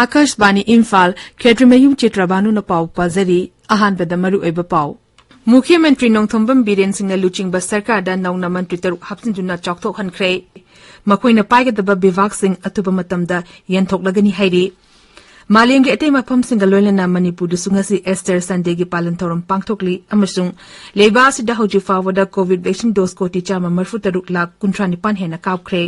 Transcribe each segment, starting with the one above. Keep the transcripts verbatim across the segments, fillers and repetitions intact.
ꯑꯥꯀꯥꯁꯕꯥꯅꯤ ꯏꯝꯐꯥꯜ, ꯈꯦꯇ꯭ꯔꯤꯃꯌꯨꯝ ꯆꯤꯇ꯭ꯔꯕꯥꯅꯨꯅ ꯄꯥꯎ ꯄꯥꯖꯔꯤ꯫ ꯑꯍꯥꯟꯕꯗ ꯃꯔꯨꯑꯣꯏꯕ ꯄꯥꯎ꯫ ꯃꯨꯈ꯭ꯌ ꯃꯟꯇ꯭ꯔꯤ ꯅꯣꯡꯊꯣꯝꯕꯝ ꯕꯤꯔꯦꯟ ꯁꯤꯡꯅ ꯂꯨꯆꯤꯡꯕ ꯁꯔꯀꯥꯔꯗ ꯅꯧꯅ ꯃꯟꯇ꯭ꯔꯤ ꯇꯔꯨꯛ ꯍꯥꯞꯆꯤꯟꯗꯨꯅ ꯆꯥꯎꯊꯣꯛꯍꯟꯈ꯭ꯔꯦ꯫ ꯃꯈꯣꯏꯅ ꯄꯥꯏꯒꯗꯕ ꯕꯤꯚꯥꯒꯁꯤꯡ ꯑꯊꯨꯕ ꯃꯇꯝꯗ ꯌꯦꯟꯊꯣꯛꯂꯒꯅꯤ ꯍꯥꯏꯔꯤ꯫ ꯃꯥꯂꯦꯝꯒꯤ ꯑꯇꯩ ꯃꯐꯝꯁꯤꯡꯒ ꯂꯣꯏꯅꯅ ꯃꯅꯤꯄꯨꯔꯗꯁꯨ ꯉꯁꯤ ꯑꯦꯁꯇꯔ ꯁꯟꯗꯦꯒꯤ ꯄꯥꯂꯟ ꯊꯧꯔꯝ ꯄꯥꯡꯊꯣꯛꯂꯤ ꯑꯃꯁꯨꯡ ꯂꯩꯕꯥꯛ ꯑꯁꯤꯗ ꯍꯧꯖꯤꯛ ꯐꯥꯎꯕꯗ ꯀꯣꯚꯤꯗ ꯚꯦꯛꯁꯤꯟ ꯗꯣꯁ ꯀꯣꯇꯤ ꯆꯥꯝꯃ ꯃꯔꯤꯐꯨ ꯇꯔꯨꯛ ꯂꯥꯈ ꯀꯨꯟꯊ꯭ꯔꯥ ꯅꯤꯄꯥꯟ ꯍꯦꯟꯅ ꯀꯥꯞꯈ꯭ꯔꯦ꯫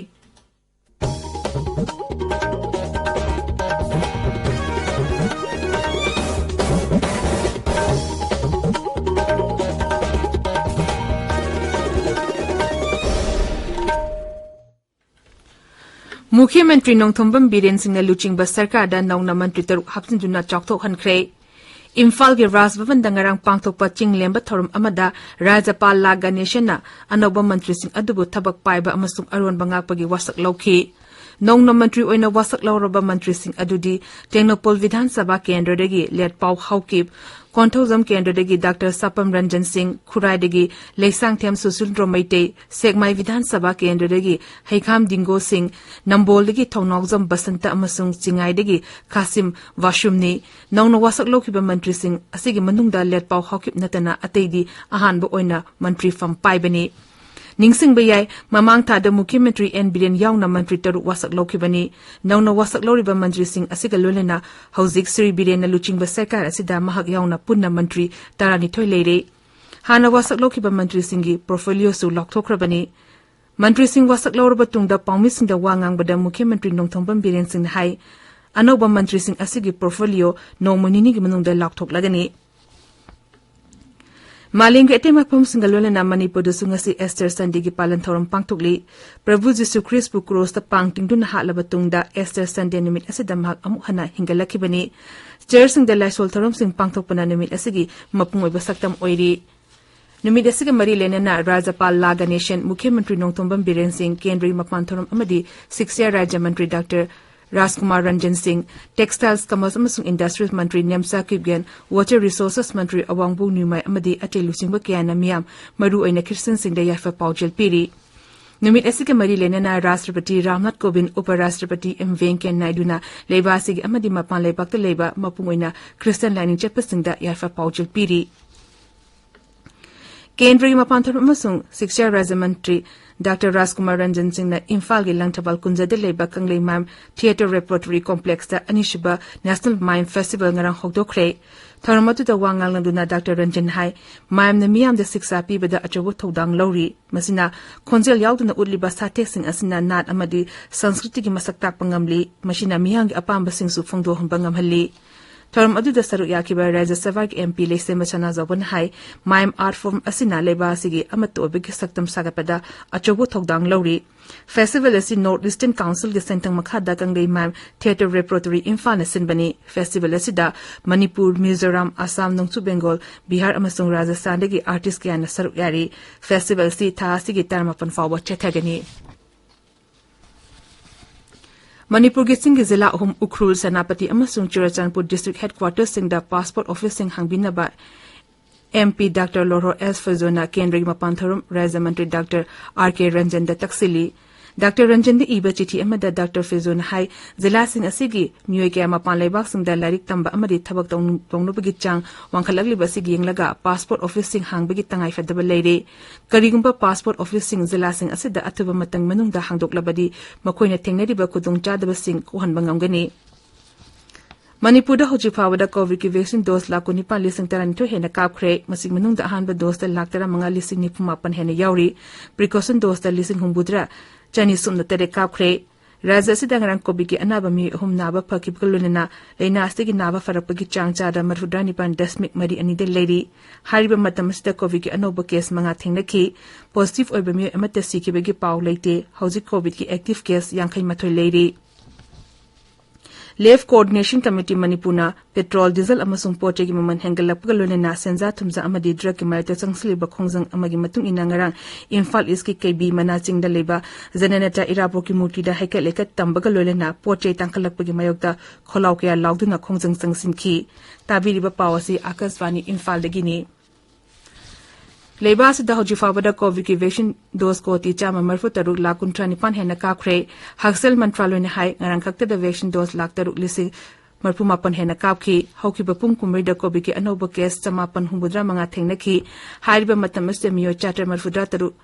ꯃꯨꯈ꯭ꯌ ꯃꯟꯇ꯭ꯔꯤ ꯅꯣꯡꯊꯣꯝꯕꯝ ꯕꯤꯔꯦꯟ ꯁꯤꯡꯅ ꯂꯨꯆꯤꯡꯕ ꯁꯔꯀꯥꯔꯗ ꯅꯧꯅ ꯃꯟꯇ꯭ꯔꯤ ꯇꯔꯨꯛ ꯍꯥꯞꯆꯤꯟꯗꯨꯅ ꯆꯥꯎꯊꯣꯛꯍꯟꯈ꯭ꯔꯦ꯫ ꯏꯝꯐꯥꯜꯒꯤ ꯔꯥꯖ ꯚꯕꯟꯗ ꯉꯔꯥꯡ ꯄꯥꯡꯊꯣꯛꯄ ꯆꯤꯡ ꯂꯦꯝꯕ ꯊꯧꯔꯝ ꯑꯃꯗ ꯔꯥꯖ꯭ꯌꯄꯥꯜ ꯂꯥ ꯒꯅꯦꯁꯟꯅ ꯑꯅꯧꯕ ꯃꯟꯇ꯭ꯔꯤꯁꯤꯡ ꯑꯗꯨꯕꯨ ꯊꯕꯛ ꯄꯥꯏꯕ ꯑꯃꯁꯨꯡ ꯑꯔꯣꯟꯕ ꯉꯥꯛꯄꯒꯤ ꯋꯥꯁꯛ ꯂꯧꯈꯤ꯫ ꯅꯧꯅ ꯃꯟꯇ꯭ꯔꯤ ꯑꯣꯏꯅ ꯋꯥꯁꯛ ꯂꯧꯔꯕ ꯃꯟꯇ꯭ꯔꯤꯁꯤꯡ ꯑꯗꯨꯗꯤ ꯇꯦꯡꯅꯧꯄꯜ ꯕꯤꯙꯥꯟ ꯁꯚꯥ ꯀꯦꯟꯗ꯭ꯔꯗꯒꯤ ꯂꯦꯠꯄꯥꯎ ꯍꯥꯎꯀꯤꯞ, ꯀꯣꯟꯊꯧꯖꯝ ꯀꯦꯟꯗ꯭ꯔꯗꯒꯤ ꯗꯥꯛꯇꯔ ꯁꯥꯄꯝ ꯔꯟꯖꯟ ꯁꯤꯡ, ꯈꯨꯔꯥꯏꯗꯒꯤ ꯂꯩꯁꯥꯡꯊꯦꯝ ꯁꯨꯁꯤꯜꯗ꯭ꯔꯣ ꯃꯩꯇꯩ, ꯁꯦꯛꯃꯥꯏ ꯕꯤꯙꯥꯟ ꯁꯚꯥ ꯀꯦꯟꯗ꯭ꯔꯗꯒꯤ ꯍꯩꯈꯥꯝ ꯗꯤꯡꯒꯣ ꯁꯤꯡ, ꯅꯝꯕꯣꯜꯗꯒꯤ ꯊꯧꯅꯥꯎꯖꯝ ꯕꯁꯟꯇ ꯑꯃꯁꯨꯡ ꯆꯤꯡꯉꯥꯏꯗꯒꯤ ꯈꯥꯁꯤꯝ ꯋꯥꯁꯨꯝꯅꯤ꯫ ꯅꯧꯅ ꯋꯥꯁꯛ ꯂꯧꯈꯤꯕ ꯃꯟꯇ꯭ꯔꯤꯁꯤꯡ ꯑꯁꯤꯒꯤ ꯃꯅꯨꯡꯗ ꯂꯦꯠꯄꯥꯎ ꯍꯥꯎꯀꯤꯞ ꯅꯠꯇꯅ ꯑꯇꯩꯗꯤ ꯑꯍꯥꯟꯕ ꯑꯣꯏꯅ ꯃꯟꯇ꯭ꯔꯤ ꯐꯝ ꯄꯥꯏꯕꯅꯤ꯫ ꯅꯤꯡꯁꯤꯡꯕ ꯌꯥꯏ, ꯃꯃꯥꯡ ꯊꯥꯗ ꯃꯨꯈ꯭ꯌ ꯃꯟꯇ꯭ꯔꯤ ꯑꯦꯟ ꯕꯤꯔꯦꯟ ꯌꯥꯎꯅ ꯃꯟꯇ꯭ꯔꯤ ꯇꯔꯨꯛ ꯋꯥꯁꯛ ꯂꯧꯈꯤꯕꯅꯤ꯫ ꯅꯧꯅ ꯋꯥꯁꯛ ꯂꯧꯔꯤꯕ ꯃꯟꯇ꯭ꯔꯤꯁꯤꯡ ꯑꯁꯤꯒ ꯂꯣꯏꯅꯅ ꯍꯧꯖꯤꯛ ꯁ꯭ꯔꯤ ꯕꯤꯔꯦꯟꯅ ꯂꯨꯆꯤꯡꯕ ꯁꯔꯀꯥꯔ ꯑꯁꯤꯗ ꯃꯍꯥꯛ ꯌꯥꯎꯅ ꯄꯨꯟꯅ ꯃꯟꯇ꯭ꯔꯤ ꯇꯔꯥꯅꯤꯊꯣꯏ ꯂꯩꯔꯦ꯫ ꯍꯥꯟꯅ ꯋꯥꯁꯛ ꯂꯧꯈꯤꯕ ꯃꯟꯇ꯭ꯔꯤꯁꯤꯡꯒꯤ ꯄꯣꯔꯠꯐꯣꯂꯤꯑꯣꯁꯨ ꯂꯥꯎꯊꯣꯛꯈ꯭ꯔꯕꯅꯤ꯫ ꯃꯟꯇ꯭ꯔꯤꯁꯤꯡ ꯋꯥꯁꯛ ꯂꯧꯔꯕ ꯇꯨꯡꯗ ꯄꯥꯎꯃꯤꯁꯤꯡꯗ ꯋꯥ ꯉꯥꯡꯕꯗ ꯃꯨꯈ꯭ꯌ ꯃꯟꯇ꯭ꯔꯤ ꯅꯣꯡꯊꯣꯝꯕꯝ ꯕꯤꯔꯦꯟ ꯁꯤꯡꯅ ꯍꯥꯏ, ꯑꯅꯧꯕ ꯃꯟꯇ꯭ꯔꯤꯁꯤꯡ ꯑꯁꯤꯒꯤ ꯄꯣꯔꯠꯐꯣꯂꯤꯑꯣ ꯅꯣꯡꯃ ꯅꯤꯅꯤꯒꯤ ꯃꯅꯨꯡꯗ ꯂꯥꯎꯊꯣꯛꯂꯒꯅꯤ꯫ ꯃꯥꯂꯦꯝꯒꯤ ꯑꯇꯩ ꯃꯐꯝꯁꯤꯡꯒ ꯂꯣꯏꯅꯅ ꯃꯅꯤꯄꯨꯔꯗꯁꯨ ꯉꯁꯤ ꯑꯦꯁꯇꯔ ꯁꯟꯗꯦꯒꯤ ꯄꯥꯂꯟ ꯊꯧꯔꯝ ꯄꯥꯡꯊꯣꯛꯂꯤ꯫ ꯄ꯭ꯔꯚꯨ ꯖꯤꯁꯨ ꯈ꯭ꯔꯤꯁꯄꯨ ꯀ꯭ꯔꯣꯁꯇ ꯄꯥꯡ ꯇꯤꯡꯗꯨꯅ ꯍꯥꯠꯂꯕ ꯇꯨꯡꯗ ꯑꯦꯁꯇꯔ ꯁꯟꯗꯦ ꯅꯨꯃꯤꯠ ꯑꯁꯤꯗ ꯃꯍꯥꯛ ꯑꯃꯨꯛ ꯍꯟꯅ ꯍꯤꯡꯒꯠꯂꯛꯈꯤꯕꯅꯤ꯫ ꯆꯔꯆꯁꯤꯡꯗ ꯂꯥꯏꯁꯣꯜ ꯊꯧꯔꯝꯁꯤꯡ ꯄꯥꯡꯊꯣꯛꯄꯅ ꯅꯨꯃꯤꯠ ꯑꯁꯤꯒꯤ ꯃꯄꯨꯡ ꯑꯣꯏꯕ ꯁꯛꯇꯝ ꯑꯣꯏꯔꯤ꯫ ꯅꯨꯃꯤꯠ ꯑꯁꯤꯒ ꯃꯔꯤ ꯂꯩꯅꯅ ꯔꯥꯖ꯭ꯌꯄꯥꯜ ꯂꯥ ꯒꯅꯦꯁꯟ, ꯃꯨꯈ꯭ꯌ ꯃꯟꯇ꯭ꯔꯤ ꯅꯣꯡꯊꯣꯝꯕꯝ ꯕꯤꯔꯦꯟ ꯁꯤꯡ, ꯀꯦꯟꯗ꯭ꯔꯒꯤ ꯃꯄꯥꯟ ꯊꯧꯔꯝ ꯑꯃꯗꯤ ꯁꯤꯛꯁꯌꯥ ꯔꯥꯖ꯭ꯌ ꯃꯟꯇ꯭ꯔꯤ ꯗꯥꯛꯇꯔ ꯔꯥꯖꯀꯨꯃꯥꯔ ꯔꯟꯖꯟ ꯁꯤꯡ, Textiles, Commerce ꯑꯃꯁꯨꯡ Industries ꯃꯟꯇ꯭ꯔꯤ ꯅꯦꯝꯆꯥ ꯀꯤꯞꯒꯦꯟ, Water Resources ꯃꯟꯇ꯭ꯔꯤ ꯑꯋꯥꯡꯕꯨ ꯅ꯭ꯌꯨꯃꯥꯏ ꯑꯃꯗꯤ ꯑꯇꯩ ꯂꯨꯆꯤꯡꯕ ꯀꯌꯥꯅ ꯃꯤꯌꯥꯝ, ꯃꯔꯨꯑꯣꯏꯅ ꯈ꯭ꯔꯤꯁꯇꯤꯌꯟꯁꯤꯡꯗ ꯌꯥꯏꯐ ꯄꯥꯎꯖꯦꯜ ꯄꯤꯔꯤ꯫ ꯅꯨꯃꯤꯠ ꯑꯁꯤꯒ ꯃꯔꯤ ꯂꯩꯅꯅ ꯔꯥꯁꯇ꯭ꯔꯄꯇꯤ ꯔꯥꯝꯅꯥꯊ ꯀꯣꯕꯤꯟꯗ, ꯎꯄ ꯔꯥꯁꯇ꯭ꯔꯄꯇꯤ ꯑꯦꯝ ꯚꯦꯡꯀꯌꯥ ꯅꯥꯏꯗꯨꯅ ꯂꯩꯕꯥꯛ ꯑꯁꯤꯒꯤ ꯑꯃꯗꯤ ꯃꯄꯥꯟ ꯂꯩꯕꯥꯛꯇ ꯂꯩꯕ ꯃꯄꯨꯡ ꯑꯣꯏꯅ ꯈ꯭ꯔꯤꯁꯇꯤꯌꯟ ꯂꯥꯏꯅꯤꯡ ꯆꯠꯄꯁꯤꯡꯗ ꯌꯥꯏꯐ ꯄꯥꯎꯖꯦꯜ ꯄꯤꯔꯤ꯫ ꯀꯦꯟꯗ꯭ꯔꯒꯤ ꯃꯄꯥꯟ ꯊꯧꯔꯝ ꯑꯃꯁꯨꯡ ꯁꯤꯛꯁꯥ ꯔꯥꯖ꯭ꯌ ꯃꯟꯇ꯭ꯔꯤ ꯗꯥꯛꯇꯔ ꯔꯥꯖꯀꯨꯃꯥꯔ ꯔꯟꯖꯟ ꯁꯤꯡꯅ ꯏꯝꯐꯥꯜꯒꯤ ꯂꯪꯊꯕꯥꯜ ꯀꯨꯟꯖꯗ ꯂꯩꯕ ꯀꯪꯂꯩꯃꯥꯏꯝ Theatre Repertory Complexꯇ ꯑꯅꯤꯁꯨꯕ National Mime Festival ꯉꯔꯥꯡ ꯍꯧꯗꯣꯛꯈ꯭ꯔꯦ꯫ ꯊꯧꯔꯝ ꯑꯗꯨꯗ ꯋꯥ ꯉꯥꯡꯂꯗꯨꯅ ꯗꯥꯛꯇꯔ ꯔꯟꯖꯟ ꯍꯥꯏ, ꯃꯥꯏꯝꯅ ꯃꯤꯌꯥꯝꯗ ꯁꯤꯛꯁꯥ ꯄꯤꯕꯗ ꯑꯆꯧꯕ ꯊꯧꯗꯥꯡ ꯂꯧꯔꯤ꯫ ꯃꯁꯤꯅ ꯈꯣꯟꯖꯦꯜ ꯌꯥꯎꯗꯅ ꯎꯠꯂꯤꯕ ꯁꯥꯊꯦꯛꯁꯤꯡ ꯑꯁꯤꯅ ꯅꯥꯠ ꯑꯃꯗꯤ ꯁꯪꯁꯀ꯭ꯔꯤꯇꯤꯒꯤ ꯃꯁꯛ ꯇꯥꯛꯄ ꯉꯝꯂꯤ꯫ ꯃꯁꯤꯅ ꯃꯤꯌꯥꯝꯒꯤ ꯑꯄꯥꯝꯕꯁꯤꯡꯁꯨ ꯐꯣꯡꯗꯣꯛꯍꯟꯕ ꯉꯝꯍꯜꯂꯤ꯫ ꯊꯧꯔꯝ ꯑꯗꯨꯗ ꯁꯔꯨꯛ ꯌꯥꯈꯤꯕ ꯔꯥꯖ꯭ꯌ ꯁꯚꯥꯒꯤ ꯑꯦꯝ ꯄꯤ ꯂꯩꯁꯦꯝꯕ ꯁꯅꯥꯖꯥꯎꯕꯅ ꯍꯥꯏ, ꯃꯥꯏꯝ ꯑꯥꯔꯠ ꯐꯣꯔꯝ ꯑꯁꯤꯅ ꯂꯩꯕꯥꯛ ꯑꯁꯤꯒꯤ ꯑꯃꯠꯇ ꯑꯣꯏꯕꯒꯤ ꯁꯛꯇꯝ ꯁꯥꯒꯠꯄꯗ ꯑꯆꯧꯕ ꯊꯧꯗꯥꯡ ꯂꯧꯔꯤ꯫ ꯐꯦꯁꯇꯤꯚꯦꯜ ꯑꯁꯤ ꯅꯣꯔꯠ ꯏꯁꯇꯔꯟ ꯀꯥꯎꯟꯁꯤꯜꯒꯤ ꯁꯦꯟꯊꯪ ꯃꯈꯥꯗ ꯀꯪꯂꯩꯃꯥꯏꯝ Theatre Repertory ꯏꯝꯐꯥꯜꯅ ꯁꯤꯟꯕꯅꯤ꯫ ꯐꯦꯁꯇꯤꯚꯦꯜ ꯑꯁꯤꯗ ꯃꯅꯤꯄꯨꯔ, ꯃꯤꯖꯣꯔꯥꯝ, ꯑꯁꯥꯝ, ꯅꯣꯡꯆꯨꯞ ꯕꯦꯡꯒꯣꯜ, ꯕꯤꯍꯥꯔ ꯑꯃꯁꯨꯡ ꯔꯥꯖꯁꯊꯥꯟꯗꯒꯤ ꯑꯥꯔꯇꯤꯁ ꯀꯌꯥꯅ ꯁꯔꯨꯛ ꯌꯥꯔꯤ꯫ ꯐꯦꯁꯇꯤꯚꯦꯜ ꯑꯁꯤ ꯊꯥ ꯑꯁꯤꯒꯤ ꯇꯔꯥꯃꯥꯄꯟ ꯐꯥꯎꯕ ꯆꯠꯊꯒꯅꯤ꯫ ꯃꯅꯤꯄꯨꯔꯒꯤ ꯆꯤꯡꯒꯤ ꯖꯤꯂꯥ ꯑꯍꯨꯝ, ꯎꯈ꯭ꯔꯨꯜ, ꯁꯦꯅꯥꯄꯇꯤ ꯑꯃꯁꯨꯡ ꯆꯨꯔꯆꯥꯟꯄꯨꯔ ꯗꯤꯁꯇ꯭ꯔꯤꯛ ꯍꯦꯗꯀ꯭ꯋꯥꯇꯔꯁꯤꯡꯗ ꯄꯥꯁꯄꯣꯔꯠ ꯑꯣꯐꯤꯁꯁꯤꯡ ꯍꯥꯡꯕꯤꯅꯕ M P doctor Lorho S ꯐꯖꯣꯅ ꯀꯦꯟꯗ꯭ꯔꯒꯤ ꯃꯄꯥꯟ ꯊꯧꯔꯝ ꯔꯥꯖ꯭ꯌ ꯃꯟꯇ꯭ꯔꯤ ꯗꯥꯛꯇꯔ ꯑꯥꯔ ꯀꯦ ꯔꯟꯖꯟꯗ ꯇꯛꯁꯤꯜꯂꯤ꯫ ꯗꯥꯛꯇꯔ ꯔꯟꯖꯟꯗ ꯏꯕ ꯆꯤꯊꯤ ꯑꯃꯗ ꯗꯥꯛꯇꯔ ꯐꯖꯣꯅ ꯍꯥꯏ, ꯖꯤꯂꯥꯁꯤꯡ ꯑꯁꯤꯒꯤ ꯃꯤꯑꯣꯏ ꯀꯌꯥ ꯃꯄꯥꯟ ꯂꯩꯕꯥꯛꯁꯤꯡꯗ ꯂꯥꯏꯔꯤꯛ ꯇꯝꯕ ꯑꯃꯗꯤ ꯊꯕꯛ ꯇꯧꯅ-, ꯇꯧꯅꯕꯒꯤ ꯆꯥꯡ ꯋꯥꯡꯈꯠꯂꯛꯂꯤꯕ ꯑꯁꯤ ꯌꯦꯡꯂꯒ ꯄꯥꯁꯄꯣꯔꯠ ꯑꯣꯐꯤꯁꯁꯤꯡ ꯍꯥꯡꯕꯒꯤ ꯇꯉꯥꯏꯐꯗꯕ ꯂꯩꯔꯦ꯫ ꯀꯔꯤꯒꯨꯝꯕ ꯄꯥꯁꯄꯣꯔꯠ ꯑꯣꯐꯤꯁꯁꯤꯡ ꯖꯤꯂꯥꯁꯤꯡ ꯑꯁꯤꯗ ꯑꯊꯨꯕ ꯃꯇꯝ ꯃꯅꯨꯡꯗ ꯍꯥꯡꯗꯣꯛꯂꯕꯗꯤ ꯃꯈꯣꯏꯅ ꯊꯦꯡꯅꯔꯤꯕ ꯈꯨꯗꯣꯡꯆꯥꯗꯕꯁꯤꯡ ꯀꯣꯛꯍꯟꯕ ꯉꯝꯒꯅꯤ꯫ ꯃꯅꯤꯄꯨꯔꯗ ꯍꯧꯖꯤꯛ ꯐꯥꯎꯕꯗ ꯀꯣꯚꯤꯗꯀꯤ ꯚꯦꯛꯁꯤꯟ ꯗꯣꯁ ꯂꯥꯈ ꯀꯨꯟꯅꯤꯄꯥꯟ ꯂꯤꯁꯤꯡ ꯇꯔꯥꯅꯤꯊꯣꯏ ꯍꯦꯟꯅ ꯀꯥꯞꯈ꯭ꯔꯦ꯫ ꯃꯁꯤꯒꯤ ꯃꯅꯨꯡꯗ ꯑꯍꯥꯟꯕ ꯗꯣꯁꯇ ꯂꯥꯈ ꯇꯔꯥꯃꯉꯥ ꯂꯤꯁꯤꯡ ꯅꯤꯐꯨ ꯃꯥꯄꯟ ꯍꯦꯟꯅ ꯌꯥꯎꯔꯤ꯫ ꯄ꯭ꯔꯤꯀꯣꯁꯟ ꯗꯣꯁꯇ ꯂꯤꯁꯤꯡ ꯍꯨꯝꯐꯨꯇꯔꯥ ꯆꯅꯤ ꯁꯨꯞꯅ ꯇꯔꯦꯠ ꯀꯥꯞꯈ꯭ꯔꯦ꯫ ꯔꯥꯖ꯭ꯌ ꯑꯁꯤꯗ ꯉꯔꯥꯡ ꯀꯣꯚꯤꯗꯀꯤ ꯑꯅꯥꯕ ꯃꯤꯑꯣꯏ ꯑꯍꯨꯝ ꯅꯥꯕ ꯐꯈꯤꯕꯒ ꯂꯣꯏꯅꯅ ꯂꯩꯅꯥ ꯑꯁꯤꯒꯤ ꯅꯥꯕ ꯐꯔꯛꯄꯒꯤ ꯆꯥꯡ ꯆꯥꯗ ꯃꯔꯤꯐꯨꯇꯔꯥ ꯅꯤꯄꯥꯟ ꯗꯁꯃꯤꯛ ꯃꯔꯤ ꯑꯅꯤꯗ ꯂꯩꯔꯤ꯫ ꯍꯥꯏꯔꯤꯕ ꯃꯇꯝ ꯑꯁꯤꯗ ꯀꯣꯚꯤꯗꯀꯤ ꯑꯅꯧꯕ ꯀꯦꯁ ꯃꯉꯥ ꯊꯦꯡꯅꯈꯤ꯫ ꯄꯣꯖꯤꯇꯤꯚ ꯑꯣꯏꯕ ꯃꯤꯑꯣꯏ ꯑꯃꯠꯇ ꯁꯤꯈꯤꯕꯒꯤ ꯄꯥꯎ ꯂꯩꯇꯦ꯫ ꯍꯧꯖꯤꯛ ꯀꯣꯚꯤꯗꯀꯤ ꯑꯦꯛꯇꯤꯚ ꯀꯦꯁ ꯌꯥꯡꯈꯩ ꯃꯥꯊꯣꯏ ꯂꯩꯔꯤ꯫ Left Coordination Committee ꯃꯅꯤꯄꯨꯔꯅ ꯄꯦꯇ꯭ꯔꯣꯜ, ꯗꯤꯖꯜ ꯑꯃꯁꯨꯡ ꯄꯣꯠ ꯆꯩꯒꯤ ꯃꯃꯜ ꯍꯦꯟꯒꯠꯂꯛꯄꯒ ꯂꯣꯏꯅꯅ ꯁꯦꯟꯖꯥ ꯊꯨꯝꯖꯥ ꯑꯃꯗꯤ ꯗ꯭ꯔꯒꯀꯤ ꯃꯔꯛꯇ ꯆꯪꯁꯤꯜꯂꯤꯕ ꯈꯣꯡꯖꯪ ꯑꯃꯒꯤ ꯃꯇꯨꯡ ꯏꯟꯅ ꯉꯔꯥꯡ ꯏꯝꯐꯥꯜ ꯏꯁꯀꯤ ꯀꯩꯕꯤ ꯃꯅꯥ ꯆꯤꯡꯗ ꯂꯩꯕ ꯖꯅꯅꯦꯇꯥ ꯏꯔꯥꯕꯣꯠꯀꯤ ꯃꯨꯔꯇꯤꯗ ꯍꯩꯀꯠ ꯂꯩꯀꯠ ꯇꯝꯕꯒ ꯂꯣꯏꯅꯅ ꯄꯣꯠ ꯆꯩ ꯇꯥꯡꯈꯠꯂꯛꯄꯒꯤ ꯃꯥꯌꯣꯛꯇ ꯈꯣꯜꯂꯥꯎ ꯀꯌꯥ ꯂꯥꯎꯗꯨꯅ ꯈꯣꯡꯖꯪ ꯆꯪꯁꯤꯟꯈꯤ꯫ ꯇꯥꯕꯤꯔꯤꯕ ꯄꯥꯎ ꯑꯁꯤ ꯑꯥꯀꯥꯁꯕꯥꯅꯤ ꯏꯝꯐꯥꯜꯗꯒꯤꯅꯤ꯫ ꯂꯩꯕꯥꯛ ꯑꯁꯤꯗ ꯍꯧꯖꯤꯛ ꯐꯥꯎꯕꯗ ꯀꯣꯚꯤꯗꯀꯤ ꯚꯦꯛꯁꯤꯟ ꯗꯣꯁ ꯀꯣꯇꯤ ꯆꯥꯝꯃ ꯃꯔꯤꯐꯨ ꯇꯔꯨꯛ ꯂꯥꯈ ꯀꯨꯟꯊ꯭ꯔꯥ ꯅꯤꯄꯥꯟ ꯍꯦꯟꯅ ꯀꯥꯞꯈ꯭ꯔꯦ꯫ ꯍꯛꯁꯦꯜ ꯃꯟꯇ꯭ꯔꯥꯂꯣꯏꯅ ꯍꯥꯏ, ꯉꯔꯥꯡ ꯈꯛꯇꯗ ꯚꯦꯛꯁꯤꯟ ꯗꯣꯁ ꯂꯥꯈ ꯇꯔꯨꯛ ꯂꯤꯁꯤꯡ ꯃꯔꯤꯐꯨ ꯃꯥꯄꯟ ꯍꯦꯟꯅ ꯀꯥꯞꯈꯤ꯫ ꯍꯧꯈꯤꯕ ꯄꯨꯡ ꯀꯨꯟꯃꯔꯤꯗ ꯀꯣꯚꯤꯗꯀꯤ ꯑꯅꯧꯕ ꯀꯦꯁ ꯆꯃꯥꯄꯟ ꯍꯨꯝꯐꯨꯇꯔꯥ ꯃꯉꯥ ꯊꯦꯡꯅꯈꯤ꯫ ꯍꯥꯏꯔꯤꯕ ꯃꯇꯝ ꯑꯁꯤꯗ ꯃꯤꯑꯣꯏ ꯆꯥꯇ꯭ꯔꯦꯠ ꯃꯔꯤꯐꯨꯇꯔꯥ ꯇꯔꯨꯛ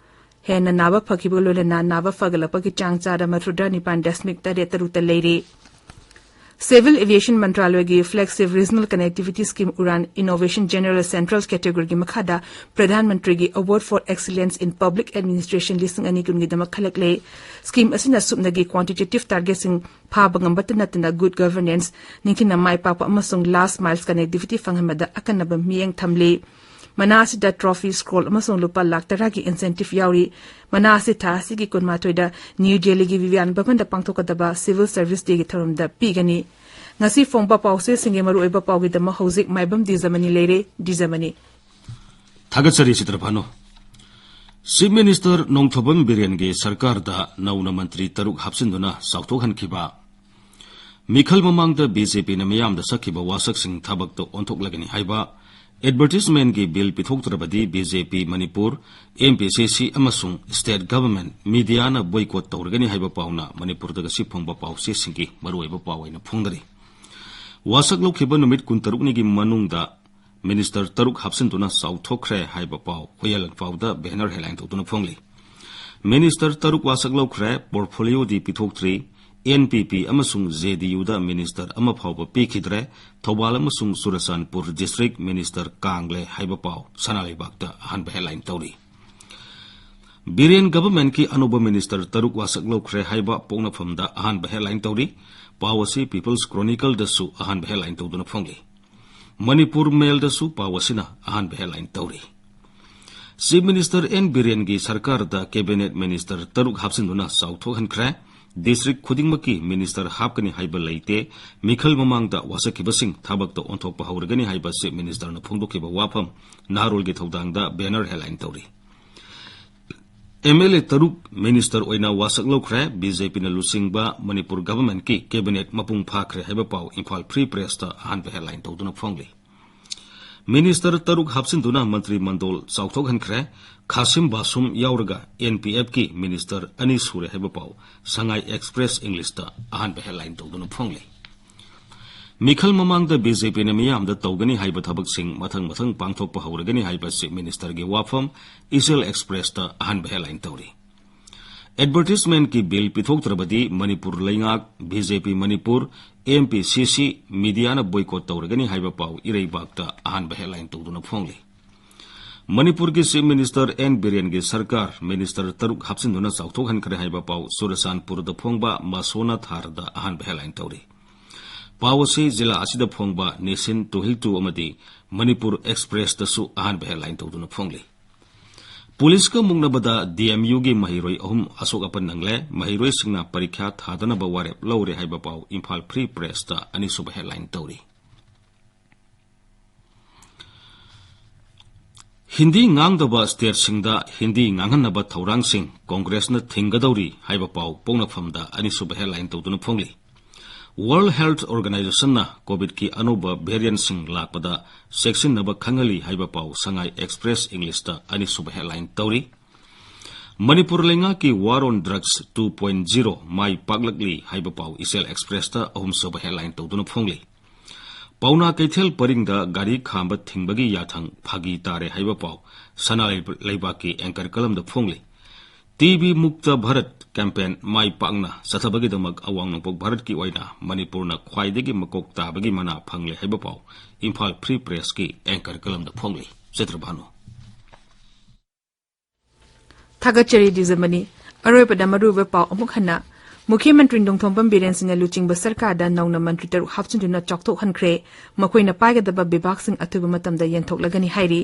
ꯍꯦꯟꯅ ꯅꯥꯕ ꯐꯈꯤꯕꯒ ꯂꯣꯏꯅꯅ ꯅꯥꯕ ꯐꯒꯠꯂꯛꯄꯒꯤ ꯆꯥꯡ ꯆꯥꯗ ꯃꯔꯤꯐꯨꯇꯔꯥ ꯅꯤꯄꯥꯟ ꯗꯁꯃꯤꯛ ꯇꯔꯦꯠ ꯇꯔꯨꯛꯇ ꯂꯩꯔꯤ꯫ Civil Aviation ꯃꯟꯇ꯭ꯔꯥꯂꯣꯏꯒꯤ flagship Regional Connectivity Scheme Udan Innovation General Central Categoryꯒꯤ ꯃꯈꯥꯗ ꯄ꯭ꯔꯙꯥꯟ ꯃꯟꯇ꯭ꯔꯤꯒꯤ Award for Excellence in Public Administration ꯂꯤꯁꯤꯡ ꯑꯅꯤ ꯀꯨꯟꯒꯤꯗꯃꯛ ꯈꯜꯂꯛꯂꯦ꯫ Scheme ꯑꯁꯤꯅ ꯁꯨꯞꯅꯒꯤ quantitative targetꯁꯤꯡ ꯐꯥꯕ ꯉꯝꯕꯇ ꯅꯠꯇꯅ good governance, ꯅꯤꯡꯊꯤꯅ ꯃꯥꯏ ꯄꯥꯛꯄ ꯑꯃꯁꯨꯡ last mile connectivity ꯐꯪꯍꯟꯕꯗ ꯑꯀꯟꯅꯕ ꯃꯤꯠꯌꯦꯡ ꯊꯝꯂꯤ꯫ ꯃꯅꯥ ꯑꯁꯤꯗ trophy, scroll ꯑꯃꯁꯨꯡ ꯂꯨꯄꯥ ꯂꯥꯈ ꯇꯔꯥꯒꯤ incentive ꯌꯥꯎꯔꯤ꯫ ꯃꯅꯥ ꯑꯁꯤ ꯊꯥ ꯑꯁꯤꯒꯤ ꯀꯨꯟꯃꯥꯊꯣꯏꯗ ꯅ꯭ꯌꯨ ꯗꯦꯜꯂꯤꯒꯤ ꯚꯤꯚꯤꯌꯥꯟ ꯚꯕꯟꯗ ꯄꯥꯡꯊꯣꯛꯀꯗꯕ Civil Service Dayꯒꯤ ꯊꯧꯔꯝꯗ ꯄꯤꯒꯅꯤ꯫ ꯉꯁꯤ ꯐꯣꯡꯕ ꯄꯥꯎꯆꯦꯁꯤꯡꯒꯤ ꯃꯔꯨꯑꯣꯏꯕ ꯄꯥꯎꯒꯤꯗꯃꯛ ꯍꯧꯖꯤꯛ ꯃꯥꯏꯕꯝ ꯗꯤꯖꯃꯅꯤ ꯂꯩꯔꯦ꯫ ꯗꯤꯖꯃꯅꯤ꯫ ꯊꯥꯒꯠꯆꯔꯤ ꯆꯤꯇ꯭ꯔꯚꯥꯅꯨ꯫ Chief Minister ꯅꯣꯡꯊꯣꯝꯕꯝ ꯕꯤꯔꯦꯟꯒꯤ ꯁꯔꯀꯥꯔꯗ ꯅꯧꯅ ꯃꯟꯇ꯭ꯔꯤ ꯇꯔꯨꯛ ꯍꯥꯞꯆꯤꯟꯗꯨꯅ ꯆꯥꯎꯊꯣꯛꯍꯟꯈꯤꯕ꯫ ꯃꯤꯈꯜ ꯃꯃꯥꯡꯗ BJPꯅ ꯃꯤꯌꯥꯝꯗ ꯁꯛꯈꯤꯕ ꯋꯥꯁꯛꯁꯤꯡ ꯊꯕꯛꯇ ꯑꯣꯟꯊꯣꯛꯂꯒꯅꯤ ꯍꯥꯏꯕ꯫ Advertisementꯀꯤ bill ꯄꯤꯊꯣꯛꯇ꯭ꯔꯕꯗꯤ BJP ꯃꯅꯤꯄꯨꯔ, MPCC ꯑꯃꯁꯨꯡ state government mediaꯅ boycott ꯇꯧꯔꯒꯅꯤ ꯍꯥꯏꯕ ꯄꯥꯎꯅ ꯃꯅꯤꯄꯨꯔꯗ ꯉꯁꯤ ꯐꯣꯡꯕ ꯄꯥꯎꯆꯦꯁꯤꯡꯒꯤ ꯃꯔꯨꯑꯣꯏꯕ ꯄꯥꯎ ꯑꯣꯏꯅ ꯐꯣꯡꯅꯔꯤ꯫ ꯋꯥꯁꯛ ꯂꯧꯈꯤꯕ ꯅꯨꯃꯤꯠ ꯀꯨꯟꯇꯔꯨꯛꯅꯤꯒꯤ ꯃꯅꯨꯡꯗ Minister ꯇꯔꯨꯛ ꯍꯥꯞꯆꯤꯟꯗꯨꯅ ꯆꯥꯎꯊꯣꯛꯈ꯭ꯔꯦ ꯍꯥꯏꯕ ꯄꯥꯎ ꯍꯨꯏꯌꯥꯂꯟ ꯄꯥꯎꯗ banner headline ꯇꯧꯗꯨꯅ ꯐꯣꯡꯂꯤ꯫ Minister ꯇꯔꯨꯛ ꯋꯥꯁꯛ ꯂꯧꯈ꯭ꯔꯦ, portfolioꯗꯤ ꯄꯤꯊꯣꯛꯇ꯭ꯔꯤ꯫ NPP ꯑꯃꯁꯨꯡ JDUꯗ minister ꯑꯃ ꯐꯥꯎꯕ ꯄꯤꯈꯤꯗ꯭ꯔꯦ꯫ ꯊꯧꯕꯥꯜ ꯑꯃꯁꯨꯡ ꯆꯨꯔꯆꯥꯟꯄꯨꯔ district minister ꯀꯥꯡꯂꯦ ꯍꯥꯏꯕ ꯄꯥꯎ ꯁꯅꯥ ꯂꯩꯕꯥꯛꯇ ꯑꯍꯥꯟꯕ headline ꯇꯧꯔꯤ꯫ ꯕꯤꯔꯦꯟ governmentꯀꯤ ꯑꯅꯧꯕ minister ꯇꯔꯨꯛ ꯋꯥꯁꯛ ꯂꯧꯈ꯭ꯔꯦ ꯍꯥꯏꯕ ꯄꯣꯛꯅꯐꯝꯗ ꯑꯍꯥꯟꯕ headline ꯇꯧꯔꯤ꯫ ꯄꯥꯎ ꯑꯁꯤ People's Chronicleꯗꯁꯨ ꯑꯍꯥꯟꯕ headline ꯇꯧꯗꯨꯅ ꯐꯣꯡꯂꯤ꯫ ꯃꯅꯤꯄꯨꯔ Mailꯗꯁꯨ ꯄꯥꯎ ꯑꯁꯤꯅ ꯑꯍꯥꯟꯕ headline ꯇꯧꯔꯤ꯫ Chief Minister N ꯕꯤꯔꯦꯟꯒꯤ ꯁꯔꯀꯥꯔꯗ cabinet minister ꯇꯔꯨꯛ ꯍꯥꯞꯆꯤꯟꯗꯨꯅ ꯆꯥꯎꯊꯣꯛꯍꯟꯈ꯭ꯔꯦ꯫ ꯗꯤꯁꯇ꯭ꯔꯤꯛ ꯈꯨꯗꯤꯡꯃꯛꯀꯤ ꯃꯤꯅꯤꯁꯇꯔ ꯍꯥꯞꯀꯅꯤ ꯍꯥꯏꯕ ꯂꯩꯇꯦ, ꯃꯤꯈꯜ ꯃꯃꯥꯡꯗ ꯋꯥꯁꯛꯈꯤꯕꯁꯤꯡ ꯊꯕꯛꯇ ꯑꯣꯟꯊꯣꯛꯄ ꯍꯧꯔꯒꯅꯤ ꯍꯥꯏꯕ ꯆꯤꯐ ꯃꯤꯅꯤꯁꯇꯔꯅ ꯐꯣꯡꯗꯣꯛꯈꯤꯕ ꯋꯥꯐꯝ ꯅꯍꯥꯔꯣꯜꯒꯤ ꯊꯧꯗꯥꯡꯗ ꯕꯦꯅꯔ ꯍꯦꯗꯂꯥꯏꯟ ꯇꯧꯔꯤ꯫ ꯑꯦꯝ ꯑꯦꯜ ꯑꯦ ꯇꯔꯨꯛ ꯃꯤꯅꯤꯁꯇꯔ ꯑꯣꯏꯅ ꯋꯥꯁꯛ ꯂꯧꯈ꯭ꯔꯦ, ꯕꯤ ꯖꯦ ꯄꯤꯅ ꯂꯨꯆꯤꯡꯕ ꯃꯅꯤꯄꯨꯔ ꯒꯚꯔꯟꯃꯦꯟꯠꯀꯤ ꯀꯦꯕꯤꯅꯦꯠ ꯃꯄꯨꯡ ꯐꯥꯈ꯭ꯔꯦ ꯍꯥꯏꯕ ꯄꯥꯎ ꯏꯝꯐꯥꯜ ꯐ꯭ꯔꯤ ꯄ꯭ꯔꯦꯁꯇ ꯑꯍꯥꯟꯕ ꯍꯦꯗꯂꯥꯏꯟ ꯇꯧꯗꯨꯅ ꯐꯣꯡꯂꯤ꯫ ꯃꯤꯅꯤꯁꯇꯔ ꯇꯔꯨꯛ ꯍꯥꯞꯆꯤꯟꯗꯨꯅ ꯃꯟꯇ꯭ꯔꯤ ꯃꯟꯗꯣꯜ ꯆꯥꯎꯊꯣꯛꯍꯟꯈ꯭ꯔꯦ, ꯈꯥꯁꯤꯝ ꯕꯥꯁꯨꯝ ꯌꯥꯎꯔꯒ ꯑꯦꯟ ꯄꯤ ꯑꯦꯐꯀꯤ ꯃꯤꯅꯤꯁꯇꯔ ꯑꯅꯤ ꯁꯨꯔꯦ ꯍꯥꯏꯕ ꯄꯥꯎ ꯁꯉꯥꯏ ꯑꯦꯛꯁꯄ꯭ꯔꯦꯁ ꯏꯪꯂꯤꯁꯇ ꯑꯍꯥꯟꯕ ꯍꯦꯗꯂꯥꯏꯟ ꯇꯧꯗꯨꯅ ꯐꯣꯡꯂꯤ꯫ ꯃꯤꯈꯜ ꯃꯃꯥꯡꯗ ꯕꯤ ꯖꯦ ꯄꯤꯅ ꯃꯤꯌꯥꯝꯗ ꯇꯧꯒꯅꯤ ꯍꯥꯏꯕ ꯊꯕꯛꯁꯤꯡ ꯃꯊꯪ ꯃꯊꯪ ꯄꯥꯡꯊꯣꯛꯄ ꯍꯧꯔꯒꯅꯤ ꯍꯥꯏꯕ ꯆꯤꯐ ꯃꯤꯅꯤꯁꯇꯔꯒꯤ ꯋꯥꯐꯝ ꯏꯆꯦꯜ ꯑꯦꯛꯁꯄ꯭ꯔꯦꯁꯇ ꯑꯍꯥꯟꯕ ꯍꯦꯗꯂꯥꯏꯟ ꯇꯧꯔꯤ꯫ ꯑꯦꯗꯚꯔꯇꯤꯁꯃꯦꯟꯠꯀꯤ ꯕꯤꯜ ꯄꯤꯊꯣꯛꯇ꯭ꯔꯕꯗꯤ ꯃꯅꯤꯄꯨꯔ ꯂꯩꯉꯥꯛ, ꯕꯤ ꯖꯦ ꯄꯤ ꯃꯅꯤꯄꯨꯔ, ꯑꯦꯝ ꯄꯤ ꯁꯤ ꯁꯤ, ꯃꯤꯗꯤꯌꯥꯅ ꯕꯣꯏꯀꯣꯠ ꯇꯧꯔꯒꯅꯤ ꯍꯥꯏꯕ ꯄꯥꯎ ꯏꯔꯩꯕꯥꯛꯇ ꯑꯍꯥꯟꯕ ꯍꯦꯗꯂꯥꯏꯟ ꯇꯧꯗꯨꯅ ꯐꯣꯡꯂꯤ꯫ ꯃꯅꯤꯄꯨꯔꯒꯤ ꯆꯤꯐ ꯃꯤꯅꯤꯁꯇꯔ ꯑꯦꯟ ꯕꯤꯔꯦꯟꯒꯤ ꯁꯔꯀꯥꯔ ꯃꯤꯅꯤꯁꯇꯔ ꯇꯔꯨꯛ ꯍꯥꯞꯆꯤꯟꯗꯨꯅ ꯆꯥꯎꯊꯣꯛꯍꯟꯈ꯭ꯔꯦ ꯍꯥꯏꯕ ꯄꯥꯎ ꯆꯨꯔꯆꯥꯟꯄꯨꯔꯗ ꯐꯣꯡꯕ ꯃꯁꯣꯅꯥ ꯊꯥꯔꯗ ꯑꯍꯥꯟꯕ ꯍꯦꯗꯂꯥꯏꯟ ꯇꯧꯔꯤ꯫ ꯄꯥꯎ ꯑꯁꯤ ꯖꯤꯂꯥ ꯑꯁꯤꯗ ꯐꯣꯡꯕ ꯅꯦꯁꯟ ꯇꯨꯍꯤꯜꯇꯨ ꯑꯃꯗꯤ ꯃꯅꯤꯄꯨꯔ ꯑꯦꯛꯁꯄ꯭ꯔꯦꯁꯇꯁꯨ ꯑꯍꯥꯟꯕ ꯍꯦꯗꯂꯥꯏꯟ ꯇꯧꯗꯨꯅ ꯐꯣꯡꯂꯤ꯫ ꯄꯨꯂꯤꯁꯀ ꯃꯨꯛꯅꯕꯗ ꯗꯤ ꯑꯦꯝ ꯌꯨꯒꯤ ꯃꯍꯩꯔꯣꯏ ꯑꯍꯨꯝ ꯑꯁꯣꯛ ꯑꯄꯟ ꯅꯪꯂꯦ, ꯃꯍꯩꯔꯣꯏꯁꯤꯡꯅ ꯄꯔꯤꯈ꯭ꯌꯥ ꯊꯥꯗꯅꯕ ꯋꯥꯔꯦꯞ ꯂꯧꯔꯦ ꯍꯥꯏꯕ ꯄꯥꯎ ꯏꯝꯐꯥꯜ ꯐ꯭ꯔꯤ ꯄ꯭ꯔꯦꯁꯇ ꯑꯅꯤꯁꯨꯕ ꯍꯦꯗꯂꯥꯏꯟ ꯇꯧꯔꯤ꯫ ꯍꯤꯟꯗꯤ ꯉꯥꯡꯗꯕ ꯁ꯭ꯇꯦꯠꯁꯤꯡꯗ ꯍꯤꯟꯗꯤ ꯉꯥꯡꯍꯟꯅꯕ ꯊꯧꯔꯥꯡꯁꯤꯡ ꯀꯣꯡꯒ꯭ꯔꯦꯁꯅ ꯊꯤꯡꯒꯗꯧꯔꯤ ꯍꯥꯏꯕ ꯄꯥꯎ ꯄꯣꯛꯅꯐꯝꯗ ꯑꯅꯤꯁꯨꯕ ꯍꯦꯗꯂꯥꯏꯟ ꯇꯧꯗꯨꯅ ꯐꯣꯡꯂꯤ꯫ ꯋꯥꯔꯜꯗ ꯍꯦꯜꯊ ꯑꯣꯔꯒꯅꯥꯏꯖꯦꯁꯟꯅ ꯀꯣꯚꯤꯗꯀꯤ ꯑꯅꯧꯕ ꯚꯦꯔꯤꯌꯟꯠꯁꯤꯡ ꯂꯥꯛꯄꯗ ꯆꯦꯛꯁꯤꯟꯅꯕ ꯈꯪꯍꯜꯂꯤ ꯍꯥꯏꯕ ꯄꯥꯎ ꯁꯉꯥꯏ ꯑꯦꯛꯁꯄ꯭ꯔꯦꯁ ꯏꯪꯂꯤꯁꯇ ꯑꯅꯤꯁꯨꯕ ꯍꯦꯗꯂꯥꯏꯟ ꯇꯧꯔꯤ꯫ ꯃꯅꯤꯄꯨꯔ ꯂꯩꯉꯥꯛꯀꯤ War on Drugs two point zero ꯃꯥꯏ ꯄꯥꯛꯂꯛꯂꯤ ꯍꯥꯏꯕ ꯄꯥꯎ ꯏꯆꯦꯜ ꯑꯦꯛꯁꯄ꯭ꯔꯦꯁꯇ ꯑꯍꯨꯝꯁꯨꯕ ꯍꯦꯗꯂꯥꯏꯟ ꯇꯧꯗꯨꯅ ꯐꯣꯡꯂꯤ꯫ ꯄꯥꯎꯅꯥ ꯀꯩꯊꯦꯜ ꯄꯔꯤꯡꯗ ꯒꯥꯔꯤ ꯈꯥꯝꯕ ꯊꯤꯡꯕꯒꯤ ꯌꯥꯊꯪ ꯐꯥꯒꯤ ꯇꯥꯔꯦ ꯍꯥꯏꯕ ꯄꯥꯎ ꯁꯅꯥ ꯂꯩꯕꯥꯛꯀꯤ ꯑꯦꯡꯀꯔ ꯀꯂꯝꯗ ꯐꯣꯡꯂꯤ꯫ T B Mukt Bharat campaign ꯃꯥꯏ ꯄꯥꯛꯅ ꯆꯠꯊꯕꯒꯤꯗꯃꯛ ꯑꯋꯥꯡ ꯅꯣꯡꯄꯣꯛ ꯚꯥꯔꯠꯀꯤ ꯑꯣꯏꯅ ꯃꯅꯤꯄꯨꯔꯅ ꯈ꯭ꯋꯥꯏꯗꯒꯤ ꯃꯀꯣꯛ ꯇꯥꯕꯒꯤ ꯃꯅꯥ ꯐꯪꯂꯦ ꯍꯥꯏꯕ ꯄꯥꯎ ꯏꯝꯐꯥꯜ ꯐ꯭ꯔꯤ ꯄ꯭ꯔꯦꯁꯀꯤ ꯑꯦꯡꯀꯔ ꯀꯂꯝꯗ ꯐꯣꯡꯂꯤ꯫ ꯆꯤꯇ꯭ꯔꯚꯥꯅꯨ꯫ ꯊꯥꯒꯠꯆꯔꯤ ꯗꯤꯖꯃꯅꯤ꯫ ꯑꯔꯣꯏꯕꯗ ꯃꯔꯨꯑꯣꯏꯕ ꯄꯥꯎ ꯑꯃꯨꯛ ꯍꯟꯅ꯫ ꯃꯨꯈ꯭ꯌ ꯃꯟꯇ꯭ꯔꯤ ꯅꯣꯡꯊꯣꯝꯕꯝ ꯕꯤꯔꯦꯟ ꯁꯤꯡꯅ ꯂꯨꯆꯤꯡꯕ ꯁꯔꯀꯥꯔꯗ ꯅꯧꯅ ꯃꯟꯇ꯭ꯔꯤ ꯇꯔꯨꯛ ꯍꯥꯞꯆꯤꯟꯗꯨꯅ ꯆꯥꯎꯊꯣꯛꯍꯟꯈ꯭ꯔꯦ꯫ ꯃꯈꯣꯏꯅ ꯄꯥꯏꯒꯗꯕ ꯕꯤꯚꯥꯒꯁꯤꯡ ꯑꯊꯨꯕ ꯃꯇꯝꯗ ꯌꯦꯟꯊꯣꯛꯂꯒꯅꯤ ꯍꯥꯏꯔꯤ꯫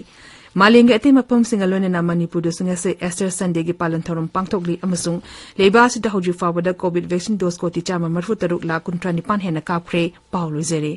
ꯃꯥꯂꯦꯝꯒꯤ ꯑꯇꯩ ꯃꯐꯝꯁꯤꯡꯒ ꯂꯣꯏꯅꯅ ꯃꯅꯤꯄꯨꯔꯗꯁꯨ ꯉꯁꯤ Easter Sundayꯒꯤ ꯄꯥꯂꯟ ꯊꯧꯔꯝ ꯄꯥꯡꯊꯣꯛꯂꯤ ꯑꯃꯁꯨꯡ ꯂꯩꯕꯥꯛ ꯑꯁꯤꯗ ꯍꯧꯖꯤꯛ ꯐꯥꯎꯕꯗ COVID vaccine dose ꯀꯣꯇꯤ ꯆꯥꯝꯃ ꯃꯔꯤꯐꯨ ꯇꯔꯨꯛ ꯂꯥꯈ ꯀꯨꯟꯊ꯭ꯔꯥ ꯅꯤꯄꯥꯟ ꯍꯦꯟꯅ ꯀꯥꯞꯈ꯭ꯔꯦ꯫ ꯄꯥꯎ ꯂꯣꯏꯖꯔꯦ꯫